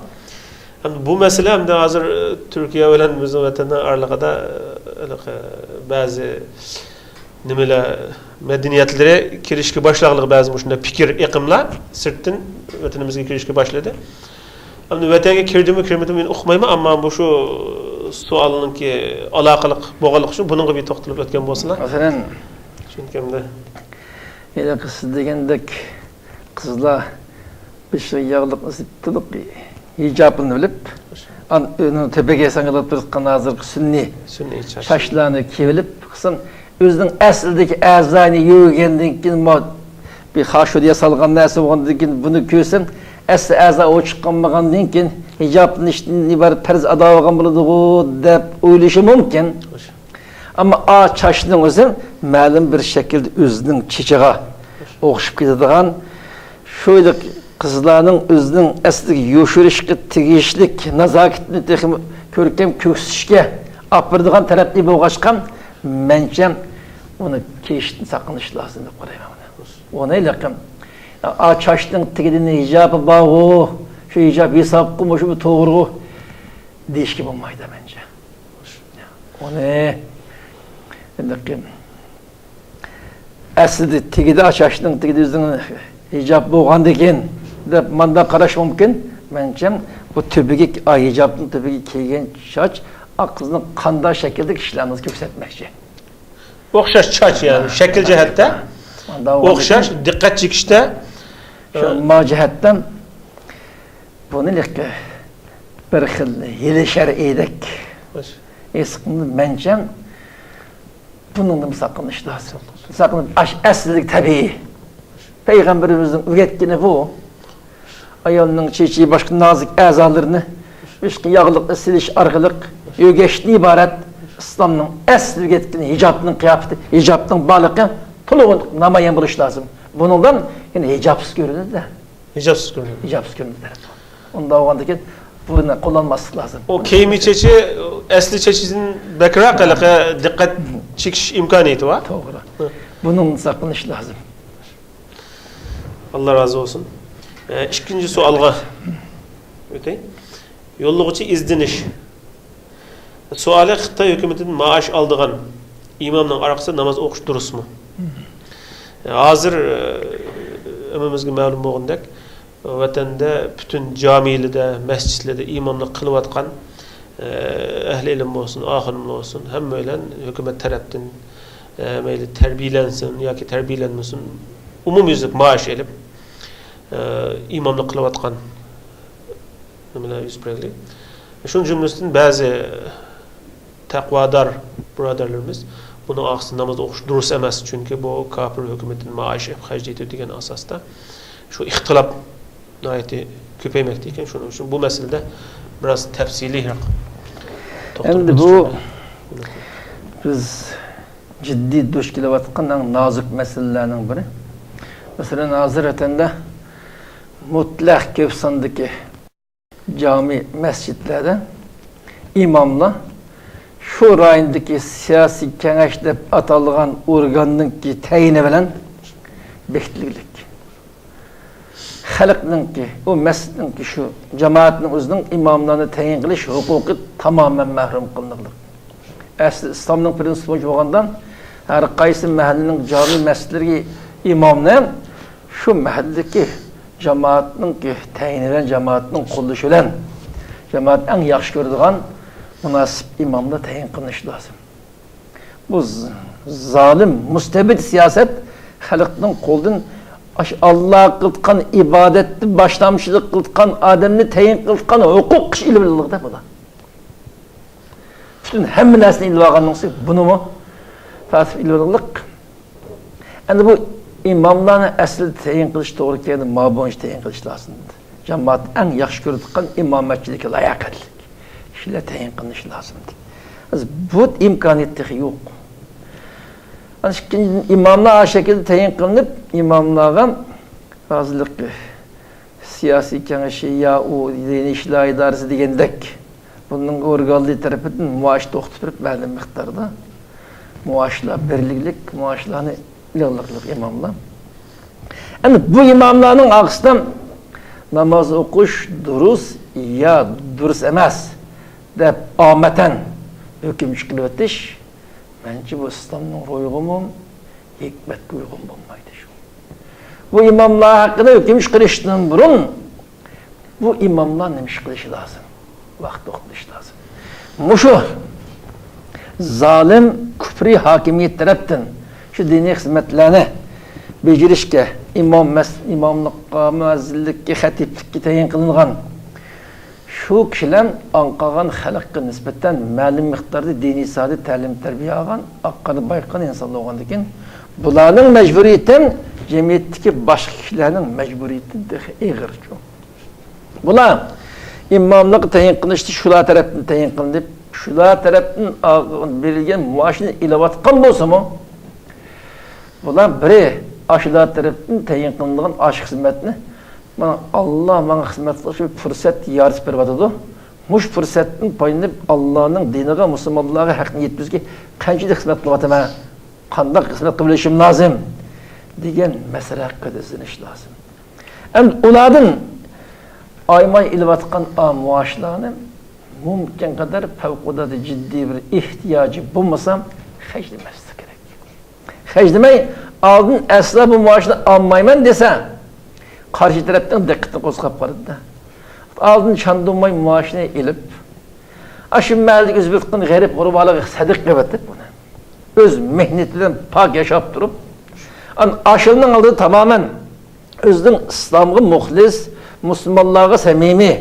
ئەمدى بۇ مەسىلە ئەمدى ھازىر، ئە، تۈركىيە بىلەن بىزنىڭ ۋەتەننىڭ ئارىلىقىدا، ئە، ھېلىقى بەزى نېمىلەر، مەدەنىيەتلىرى كىرىشكە باشلىغانلىقى، بەزى مۇشۇنداق پىكىر ئېقىملار سىرتتىن ۋەتىنىمىزگە كىرىشكە باشلىدى. ئەمدى ۋەتەنگە كىردىمۇ، كىرمىدىمۇ مەن ئۇقمايمەن، ئەمما مۇشۇ سوئالنىڭكى ئالاقىلىق بولغانلىقى ئۈچۈن بۇنىڭغا بىر توختىلىپ ئۆتكەن بولسىلا. مەسىلەن، چۈنكى ئەمدى ھېلىقى سىز دېگەندەك قىزلار بېشىغا ياغلىق ئېسىپ تولۇق ھىجابىنى ئېلىپ، ئان-، ئۆينىڭ تۆپىگە ساڭگىلاپ تۇرۇۋاتقان ھازىرقى سۈنئىي سۈنئىي چاچ. چاچلارنى كىيىۋېلىپ، قىسىم ئۆزىنىڭ ئەسلىدىكى ئەزانى يۆگىگەندىن كېيىن، ما-، بىر خاشۇر ياسالغان نەرسە بولغاندىن كېيىن، بۇنى كۆرسەم، ئەسلى ئەزا ئوچۇق قالمىغاندىن كېيىن، ھىجابتىن ئىشتىن ئىبارەت پەرز ئادا بولغان بولىدىغۇ، دەپ ئويلىشى مۇمكىن. ئەمما ئا چاچنىڭ ئۆزى مەلۇم بىر شەكىلدە ئۆزىنىڭ چېچىغا ئوخشىشىپ كېتىدىغان، شۇ قىزلارنىڭ ئۆزىنىڭ ئەسلىگە يوشۇرۇشقا تېگىشلىك نازاكىتىنى تېخىمۇ كۆركەم كۆرسىتىشكە ئاپىرىدىغان تەرەپنى بولغاچقا، مەنچە ئۇنى كىيىشتىن ساقلىنىش لازىم دەپ قارايمەن. ئۇنى ھېلىقى، «ئا، چاچنىڭ تېگىدىن ھىجابى بارغۇ، شۇ ھىجاب ھېسابقا مۇشۇ توغرىغۇ» دېيىشكە بولمايدۇ مەنچە. ئۇنى ھېلىقى ئەسلىدە تېگىدە، چاچنىڭ تېگىدە ئۆزىنىڭ ھىجاب بولغاندىكىن دەپ مانداق قاراش مۇمكىن. مەنچە بۇ تۈبىگە، ھىجابنىڭ تۈبىگە كىيگەن چاچ قىزنىڭ قانداق شەكىلدە كىشىلەرنى كۆرسەتمەكچى. ئوخشاش چاچ، يەنى شەكىل جەھەتتە مانداق ئوخشاش، دىققەت چېكىشتە. شۇ، ئە، ما جەھەتتىن بۇنى بىر خىل ھىيلە-شەرئىدەك ھېس قىلىنىدۇ. مەنچە بۇنىڭدىن ساقلىنىش لازىم. ساقلىنىپ، ئاش ئەسلىدىكى تەبىئىي. پەيغەمبىرىمىزنىڭ ئۆگەتكىنى بۇ. ئايالنىڭ چېچى، باشقا نازۇك ئەزالىرىنى مۇشۇ ياغلىق سېلىش ئارقىلىق يۆگەشتىن ئىبارەت ئىسلامنىڭ ئەسلى ئۆگەتكىنى، ھىجابنىڭ قىياپىتى، ھىجابنىڭ بارلىقى تولۇق نامايان بولۇش لازىم. بۇنىڭدىن يەنە ھىجابسىز كۆرۈنىدۇ-دە. ھىجابسىز كۆرۈنىدۇ. ھىجابسىز كۆرۈنىدۇ. ئۇنداق بولغاندىكىن بۇنى قوللانماسلىق لازىم. ئۇ كىيىمى چېچى ئەسلى چېچىدىن بەكرەك ھېلىقى دىققەت چېكىش ئىمكانىيىتى بار. توغرا. ھە. بۇنىڭدىن ساقلىنىش لازىم. ئاللا رازى بولسۇن. ئە، ئىككىنچى سوئالغا ئۆتەي. يوللىغۇچى ئىزدىنىش. سوئالى: خىتاي ھۆكۈمىتىدىن مائاش ئالىدىغان ئىمامنىڭ ئارقىسىدا ناماز ئوقۇش دۇرۇسمۇ؟ ھازىر، ئە، ھەممىمىزگە مەلۇم بولغىنىدەك، ۋەتەندە پۈتۈن جامىلىدە، مەسچىتلەردە ئىماملىق قىلىۋاتقان، ئە، ئەھلى ئىلىم بولسۇن، ئاخۇنۇملار بولسۇن، ھەممەيلەن ھۆكۈمەت تەرەپتىن، ئە، مەيلى تەربىيەلەنسۇن ياكى تەربىيەلەنمىسۇن، ئومۇميۈزلۈك مائاش ئېلىپ، ئە، ئىماملىق قىلىۋاتقان نېمىلەر يۈز بەرگىلى. شۇنىڭ جۈملىسىدىن بەزى تەقۋادار بۇرادەرلىرىمىز بۇنىڭ ئارقىسىدا ناماز ئوقۇش دۇرۇس ئەمەس، چۈنكى بۇ كاپىر ھۆكۈمىتىدىن مائاش ئېلىپ خەجلەيدۇ دېگەن ئاساستا شۇ ئىختىلاپ ناھايىتى كۆپەيمەكتە ئىكەن. شۇنىڭ ئۈچۈن بۇ مەسىلىدە بىراز تەپسىلىيراق توختىلىپ ئەمدى بۇ ئۆتۈش. بىز جىددىي دۇچ كېلىۋاتقان ئەڭ نازۇك مەسىلىلەرنىڭ بىرى. مەسىلەن، ھازىر ۋەتەندە مۇتلەق كۆپ ساندىكى جامى مەسچىتلەردە ئىماملار شۇ رايوندىكى سىياسىي كېڭەش دەپ ئاتالغان ئورگاننىڭكى تەيىنى بىلەن بېكىتىلگۈلۈك. خەلقنىڭكى، ئۇ مەسچىتنىڭكى، شۇ جامائەتنىڭ ئۆزىنىڭ ئىماملارنى تەيىن قىلىش ھوقۇقى تامامەن مەھرۇم قىلىنغۇلۇق. ئەسلى ئىسلامنىڭ پرىنسىپى بويىچە بولغاندا، ھەر قايسى مەھەللىنىڭ جامى مەسچىتلىرىگە ئىمامنى شۇ مەھەللىدىكى جامائەتنىڭكى تەيىنى بىلەن، جامائەتنىڭ قوللىشى بىلەن، جامائەت ئەڭ ياخشى كۆرىدىغان مۇناسىپ ئىماملار تەيىن قىلىنىشى لازىم. بۇ ز-، زالىم، مۇستەبىت سىياسەت خەلقنىڭ قولىدىن ئاشۇ ئاللاغا قىلىدىغان ئىبادەتتە باشلامچىلىق قىلىدىغان ئادەمنى تەيىن قىلىدىغان ھوقۇق ئىش ئېلىۋېلىنغۇدەك بۇلار. پۈتۈن ھەممە نەرسىنى ئېلىۋالغاندىن كېيىن بۇنىمۇ تارتىپ ئېلىۋالغۇلۇق. ئەمدى بۇ ئىماملارنى ئەسلىدە تەيىن قىلىش توغرا كەلگەندە، ما بويىچە تەيىن قىلىش لازىم. جامائەت ئەڭ ياخشى كۆرىدىغان ئىمامەتچىلىككە لاياقەتلىك كىشىلەر تەيىن قىلىنىشى لازىم. بۇ ئىمكانىيەت تېخى يوق. ئىككىنچىدىن، ئىماملار ئاشۇ شەكىلدە تەيىن قىلىنىپ، ئىماملارغا رازىلىق سىياسىي كېڭىشى يا ئۇ دىنىي ئىشلار ئىدارىسى دېگەندەك بۇنىڭ ئورگانلىرى تەرىپىدىن مائاش توختىتىپ بېرىپ، مەلۇم مىقداردا مائاشلار بېرىلگۈلۈك، مائاشلارنى ئېلىغلىق ئىماملار. ئەمدى بۇ ئىماملارنىڭ ئارقىسىدا ناماز ئوقۇش دۇرۇس يا دۇرۇس ئەمەس دەپ ئامەتەن ھۆكۈم چىقىرىۋېتىش، مەنچە، بۇ ئىسلامنىڭ روھىغىمۇ، ھېكمەتكە ئۇيغۇن بولمايدۇ شۇ. بۇ ئىماملار ھەققىدە ھۆكۈم چىقىرىشتىن بۇرۇن، بۇ ئىماملار نېمە ئىش قىلىشى لازىم؟ ۋاقىت توختىتىش لازىم. مۇشۇ زالىم كۇپرى ھاكىمىيەت تەرەپتىن شۇ دىنىي خىزمەتلەرنى بېجىرىشكە، ئىمام مەس-، ئىماملىققا، مۇئەززىنلىككە، خەتىپلىككە تەيىن قىلىنغان شۇ كىشىلەر ئاڭقىغان خەلققە نىسبەتەن مەلۇم مىقداردا دىنىي ساھەدە تەلىم-تەربىيە ئالغان، ئاق-قارا بايقىغان ئىنسانلار بولغاندىكىن، بۇلارنىڭ مەجبۇرىيىتى جەمئىيەتتىكى باشقا كىشىلەرنىڭ مەجبۇرىيىتىدىن تېخى ئېغىرچۇ. بۇلار ئىماملىققا تەيىن قىلىنىشتا شۇلار تەرەپتىن تەيىن قىلىنىپ، شۇلار تەرەپتىن ئالغان، بېرىلگەن مائاشنى ئېلىۋاتقان بولسىمۇ، بۇلار بىرى ئاشۇلار تەرەپتىن تەيىن قىلىنغان ئاشۇ خىزمەتنى مانا ئاللا ماڭا خىزمەت قىلىش بىر پۇرسەت يارىتىپ بېرىۋاتىدۇ. مۇشۇ پۇرسەتتىن پايدىلىنىپ، ئاللانىڭ دىنىغا، مۇسۇلمانلارغا ھەقنى يەتكۈزۈشكە قانچىلىك خىزمەت قىلىۋاتىمەن، قانداق خىزمەت قىلىۋېلىشىم لازىم دېگەن مەسىلە ھەققىدە ئىزدىنىش لازىم. ئەمدى ئۇلاردىن ئايماي ئېلىۋاتقان ئا مائاشلارنى مۇمكىن قەدەر پەۋقۇلئاددە جىددىي بىر ئېھتىياجى بولمىسا خەجلىمەسلىك كېرەك. خەجلىمەي، ئالدىن ئەسلا بۇ مائاشنى ئالمايمەن دېسە، قارشى تەرەپنىڭ دىققىتىنى قوزغاپ قالىدۇ. ئالدىن چاندۇرماي مائاشنى ئېلىپ، ئاشۇ مەھەللىدىكى ئۆزى بىر تۇتقان غېرىب غۇربالارغا سەدىقە قىلىۋېتىپ ئۇنى. ئۆز مېھنىتى بىلەن پاك ياشاپ تۇرۇپ، ئان-، ئاشۇنىڭ ئالدىدا تامامەن ئۆزىنىڭ ئىسلامغا مۇخلىس، مۇسۇلمانلارغا سەمىمىي،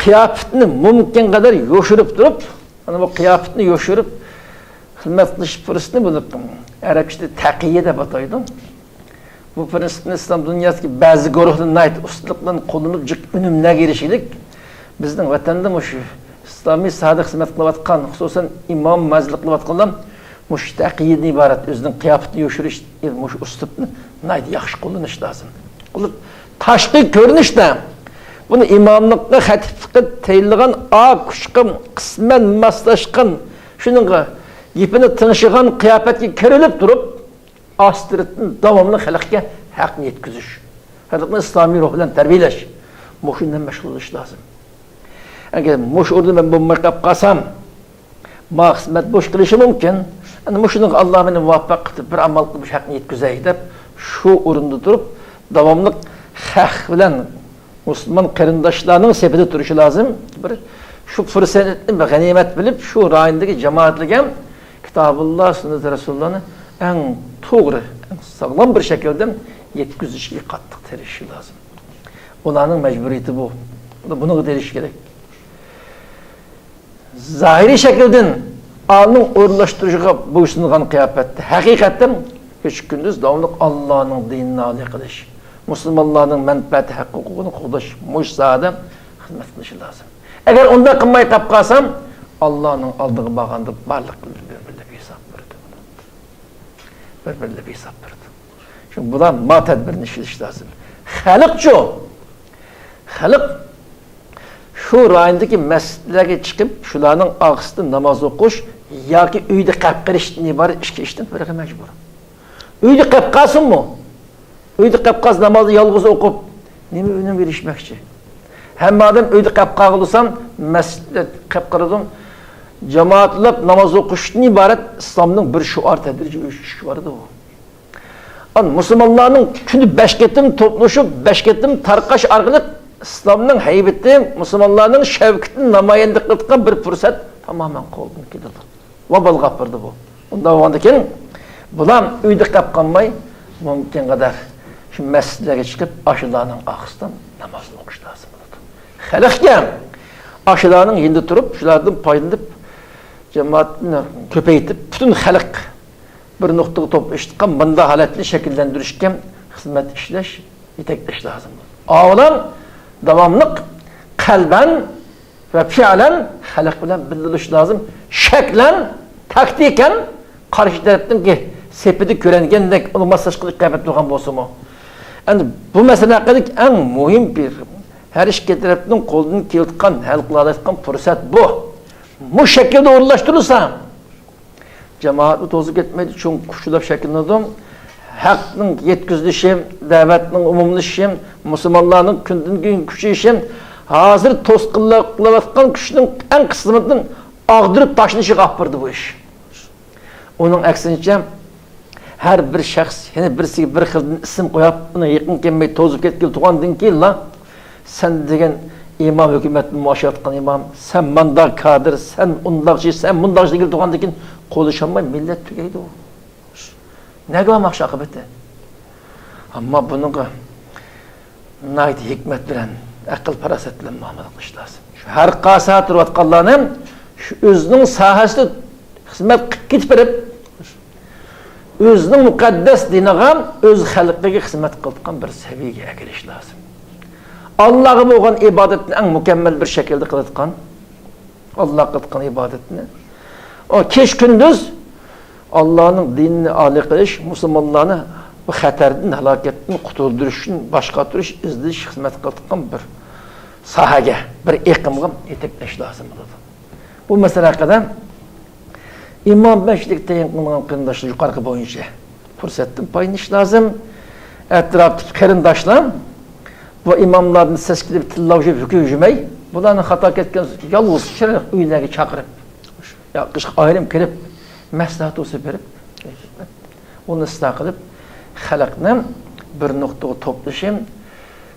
قىياپىتىنى مۇمكىن قەدەر يوشۇرۇپ تۇرۇپ، مانا بۇ قىياپىتىنى يوشۇرۇپ خىزمەت قىلىش پۇرسىتىنى بۇنى ئەرەبچىدە تەقىيە دەپ ئاتايدۇ. بۇ پىرىنسىپنى ئىسلام دۇنياسىدىكى بەزى گۇرۇھلار ناھايىتى ئۇستىلىق بىلەن قوللىنىپ جىق ئۈنۈملەرگە ئېرىشكەنلىك، بىزنىڭ ۋەتەندە مۇشۇ ئىسلامىي ساھەدە خىزمەت قىلىۋاتقان، خۇسۇسەن ئىمام مەزىنلىق قىلىۋاتقانلار مۇشۇ تەقىيىدىن ئىبارەت، ئۆزىنىڭ قىياپىتىنى يوشۇرۇش، مۇشۇ ئۇسلۇبنى ناھايىتى ياخشى قوللىنىش لازىم. تاشقى كۆرۈنۈشتە بۇنى ئىماملىققا، خەتىپلىكقە تەيىنلىغان ئا كۇشقا قىسمەن ماسلاشقان، شۇنىڭغا گېپىنى تىڭشىغان قىياپەتكە كىرىلىپ تۇرۇپ، ئاستىرتىن داۋاملىق خەلققە ھەقنى يەتكۈزۈش، خەلقنى ئىسلامىي روھ بىلەن تەربىيەلەش، مۇشۇ بىلەن مەشغۇللىنىش لازىم. ئەگەر مۇشۇ ئورۇندا مەن بولماي قاپ قالسام، ما خىزمەت بوش قېلىشى مۇمكىن. ئەنە مۇشۇنىڭغا ئاللا مېنى مۇۋەپپەق قىلىپ، بىر ئامال قىلىپ مۇشۇ ھەقنى يەتكۈزەي دەپ، شۇ ئورۇندا تۇرۇپ، داۋاملىق خەق بىلەن مۇسۇلمان قېرىنداشلارنىڭ سېپىدە تۇرۇشى لازىم. بىر شۇ پۇرسەتنى بىر غەنىيمەت بىلىپ، شۇ رايوندىكى جامائەتلەرگە كىتابۇللا، سۈننەت رەسۇلۇللانى ئەڭ توغرا، ئەڭ ساغلام بىر شەكىلدە يەتكۈزۈشكە قاتتىق تىرىشىشى لازىم. ئۇلارنىڭ مەجبۇرىيىتى بۇ. بۇنىڭغا تىرىشىش كېرەك. زاھىرىي شەكىلدىن ئالىنىڭ ئورۇنلاشتۇرۇشىغا بويسۇنغان قىياپەتتە، ھەقىقەتەن كېچە-كۈندۈز داۋاملىق ئاللانىڭ دىنىنى ئالىي قىلىش، مۇسۇلمانلارنىڭ مەنپەئەت ھەققى-ھوقۇقىنى قوغداش، مۇشۇ ساھەدە خىزمەت قىلىشى لازىم. ئەگەر ئۇنداق قىلماي قاپ قالسام، ئاللانىڭ ئالدىغا بارغاندا بارلىق بىر-بىرلەپ ھېساب بېرىدۇ. بىر-بىرلەپ ھېساب بېرىدۇ. شۇڭا بۇلار ما تەدبىرنى ئىشلىتىش لازىم. خەلقچۇ؟ خەلق شۇ رايوندىكى مەسچىتلەرگە چىقىپ، شۇلارنىڭ ئارقىسىدا ناماز ئوقۇش ياكى ئۆيدە قەپ قېلىشتىن ئىبارەت ئىككى ئىشتىن بىرىگە مەجبۇر. ئۆيدە قەپ قالسۇنمۇ؟ ئۆيدە قەپ قالسا، نامازنى يالغۇز ئوقۇپ، نېمە ئۈنۈمگە ئېرىشمەكچى؟ ھەممە ئادەم ئۆيدە قەپ قالغىلى تۇرسام، مەسچىتتە قەپ قالىدۇ. جامائەتلەپ ناماز ئوقۇشتىن ئىبارەت ئىسلامنىڭ بىر شوئار تەدرىجىي ئۆچۈشكە بارىدۇ. ئان مۇسۇلمانلارنىڭ كۈندە بەش قېتىم توپلىشىپ، بەش قېتىم تارقاش ئارقىلىق ئىسلامنىڭ ھەيۋىتى، مۇسۇلمانلارنىڭ شەۋكىتىنى نامايەندە قىلىدىغان بىر پۇرسەت تامامەن قولدىن كېتىدۇ. ۋابالغا ئاپىرىدۇ بۇ. ئۇنداق بولغاندىكىن، بۇلار ئۆيدە قېلىپ قالماي، مۇمكىن قەدەر شۇ مەسچىتلەرگە چىقىپ، ئاشۇلارنىڭ ئارقىسىدىن نامازنى ئوقۇش لازىم بولىدۇ. خەلقكە ئاشۇلارنىڭ يېنىدا تۇرۇپ، شۇلاردىن پايدىلىنىپ، جامائەتنى كۆپەيتىپ، پۈتۈن خەلق بىر نۇقتىغا توپلىشىدىغان مۇنداق ھالەتنى شەكىللەندۈرۈشكە خىزمەت ئىشلەش، يېتەكلەش لازىم. ئاۋۋالان داۋاملىق قەلبەن ۋە پېئىلەن خەلق بىلەن بىللە بولۇش لازىم. شەكلەن، تاكتىكەن قارشى تەرەپنىڭكى سېپىدە كۆرۈنگەندەك ئۇنى ماسلاشقىلى قەبەت تۇرغان بولسىمۇ. ئەمدى بۇ مەسىلە ھەققىدىكى ئەڭ مۇھىم بىر، ھەر ئىككى تەرەپنىڭ قولىدىن كېلىۋاتقان، ھەل قىلالايدىغان پۇرسەت بۇ. مۇشۇ شەكىلدە ئورۇنلاشتۇرۇلسا، جامائەتمۇ توزۇپ كەتمەيدۇ، چوڭ كۇچلار شەكىللىنىدۇ. ھەقنىڭ يەتكۈزۈلۈشى، دەۋەتنىڭ ئومۇملىشىشى، مۇسۇلمانلارنىڭ كۈندىن كۈنگە كۈچىيىشى، ھازىر توسقۇنلۇق قىلىۋاتقان كۈچنىڭ ئەڭ قىسمىدىن ئاغدۇرۇپ تاشلىنىشىغا ئاپىرىدۇ بۇ ئىش. ئۇنىڭ ئەكسىنچە، ھەر بىر شەخس يەنە بىرسىگە بىر خىلدىن ئىسىم قويۇپ، ئۇنىڭ يېقىن كەلمەي توزۇپ كەتكىلى تۇرغاندىن كېيىنلا، سەن دېگەن ئىمام، ھۆكۈمەتنى مۇئاشىرەت قىلغان ئىمام، سەن مانداق كادىر، سەن ئۇنداقچى، سەن مۇنداقچى دېگىلى تۇرغاندىن كېيىن، قوللىشالماي مىللەت تۈگەيدۇ. نەگە بارماقچى ئاقىۋىتى؟ ئەمما بۇنىڭغا ناھايىتى ھېكمەت بىلەن، ئەقىل-پاراسەت بىلەن مۇئامىلە قىلىش لازىم. شۇ ھەر قايسى ساھەدە تۇرۇۋاتقانلارنى شۇ ئۆزىنىڭ ساھەسىدە خىزمەت قىلىپ كېتىپ بېرىپ، ئۆزىنىڭ مۇقەددەس دىنىغا، ئۆز خەلقىگە خىزمەت قىلىدىغان بىر سەۋىيەگە ئەكېلىش لازىم. ئاللاغا بولغان ئىبادەتنى ئەڭ مۇكەممەل بىر شەكىلدە قىلىدىغان، ئاللاغا قىلىدىغان ئىبادەتنى، ئۇ كېچە-كۈندۈز ئاللانىڭ دىنىنى ئالىي قىلىش، مۇسۇلمانلارنى بۇ خەتەردىن، ھالاكەتتىن قۇتۇلدۇرۇش ئۈچۈن باش قاتۇرۇش، ئىزدىنىش، خىزمەت قىلىدىغان بىر ساھەگە، بىر ئېقىمغا يېتەكلەش لازىم بولىدۇ. بۇ مەسىلە ھەققىدە ئىمام بەشلىك تەيىن قىلىنغان قېرىنداشلار يۇقىرىقى بويىچە پۇرسەتتىن پايدىلىنىش لازىم. ئەتراپتىكى قېرىنداشلار بۇ ئىماملاردىن سەسكىنىپ تىللاۋۇشۇپ ھۆكۈم يۈرمەي، بۇلارنى خاتا كەتكەن يالغۇز چىرايلىق ئۆيلەرگە چاقىرىپ، يا قىشقا ئايرىم كىرىپ، مەسلىھەت تۇرسا بېرىپ، ئۇنى ئىسلاھ قىلىپ، خەلقنى بىر نۇقتىغا توپلىشىپ،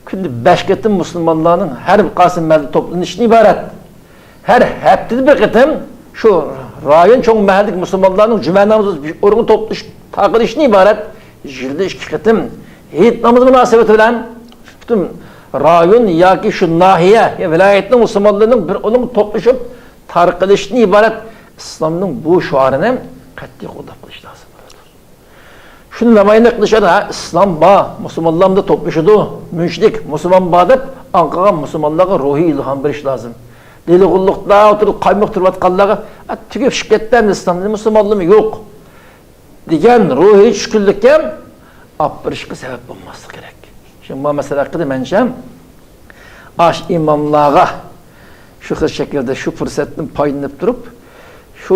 كۈندە بەش قېتىم مۇسۇلمانلارنىڭ ھەر بىر قايسى مەھەللىدە توپلىنىشتىن ئىبارەت. ھەر ھەپتىدە بىر قېتىم شۇ رايون چوڭ مەھەللىدىكى مۇسۇلمانلارنىڭ جۈمە نامىزى بىر ئورۇنغا توپلىشىپ تارقىلىشتىن ئىبارەت. يىلدا ئىككى قېتىم ھېيت نامىزى مۇناسىۋىتى بىلەن پۈتۈن رايون ياكى شۇ ناھىيە يا ۋىلايەتنىڭ مۇسۇلمانلىرىنىڭ بىر ئورۇنغا توپلىشىپ تارقىلىشتىن ئىبارەت ئىسلامنىڭ بۇ شوئارىنى قەتئىي قوللاپ قېلىش لازىم بولىدۇ. شۇنى نامايان قىلىش ئۈچۈن، ھە، ئىسلام بار، مۇسۇلمانلار بۇندا توپلىشىدۇ، مۈشرىك، مۇسۇلمان بار دەپ، ئاڭقىغان مۇسۇلمانلارغا روھىي ئىلھام بېرىش لازىم. دېلىغۇللۇقتا ئولتۇرۇپ قايمۇق تۇرۇۋاتقانلارغا، «ئە، تۈگەپ چۈشۈپ كەتتى ئەمدى ئىسلام، مۇسۇلمانلىرىمۇ يوق» دېگەن روھىي چۈشكۈنلۈككە ئاپىرىشقا سەۋەب بولماسلىق كېرەك. شۇڭا مۇ مەسىلە ھەققىدە مەنچە ئاش ئىماملارغا شۇ خىل شەكىلدە شۇ پۇرسەتتىن پايدىلىنىپ تۇرۇپ، شۇ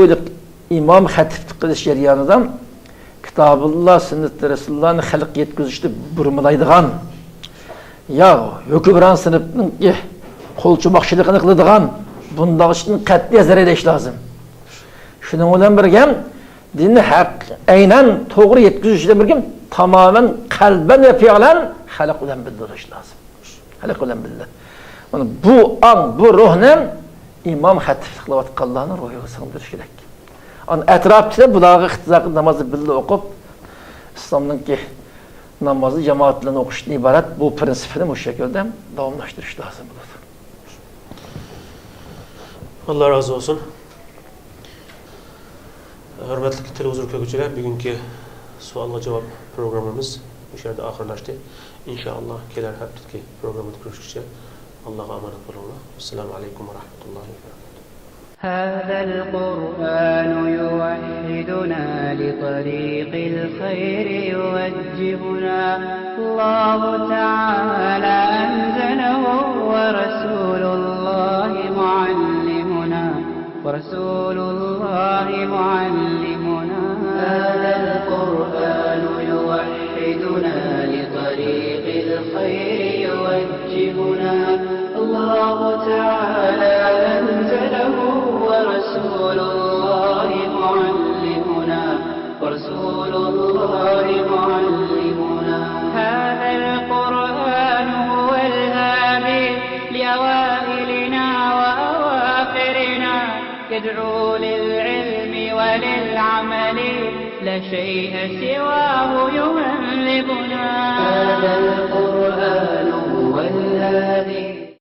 ئىمام خەتىپلىك قىلىش جەريانىدا كىتابۇللا، سۈننىتى رەسۇلۇللانى خەلققە يەتكۈزۈشتە بۇرمىلايدىغان، يا ھۆكۈمران سىنىپنىڭكى قول چوماقچىلىقىنى قىلىدىغان بۇنداق ئىشتىن قەتئىي ھەزەر ئەيلەش لازىم. شۇنىڭ بىلەن بىرگە، دىننى ھەق، ئەينەن توغرا يەتكۈزۈش بىلەن بىرگە، تامامەن قەلبەن ۋە پىئلەن خەلق بىلەن بىللە بولۇش لازىم. خەلق بىلەن بىللە. مانا بۇ ئاڭ، بۇ روھنى ئىمام خەتىپلىك قىلىۋاتقانلارنىڭ روھىغا سىڭدۈرۈش كېرەك. ئان ئەتراپتىكىلەر بۇلارغا ئىقتىدا قىلىپ نامازنى بىللە ئوقۇپ، ئىسلامنىڭكى نامازنى جامائەت بىلەن ئوقۇشتىن ئىبارەت بۇ پىرىنسىپنى مۇشۇ شەكىلدە داۋاملاشتۇرۇش لازىم بولىدۇ. ئاللا رازى بولسۇن. ھۆرمەتلىك تېلېۋىزور كۆرگۈچىلەر، بۈگۈنكى سوئالغا جاۋاب پروگراممىمىز مۇشۇ يەردە ئاخىرلاشتى. ئىنشائاللا، كېلەر ھەپتىدىكى پروگراممىدا كۆرۈشكىچە، ئاللاغا ئامانەت بولۇڭلار. ئەسسالامۇ ئەلەيكۇم ۋە رەھمەتۇللاھى ۋە بەرەكاتۇھ. هذا القرآن يوحدنا، لطريق الخير يوجهنا. الله تعالى أنزله ورسول الله معلمنا، ورسول الله معلمنا. هذا القرآن يوحدنا، لطريق الخير يوجهنا. الله تعالى أنزله ورسول الله معلمنا، ورسول الله معلمنا. هذا القرآن هو الهادي لأوائلنا وأواخرنا، يدعو للعلم وللعمل، لا شيء سواه يهذبنا. هذا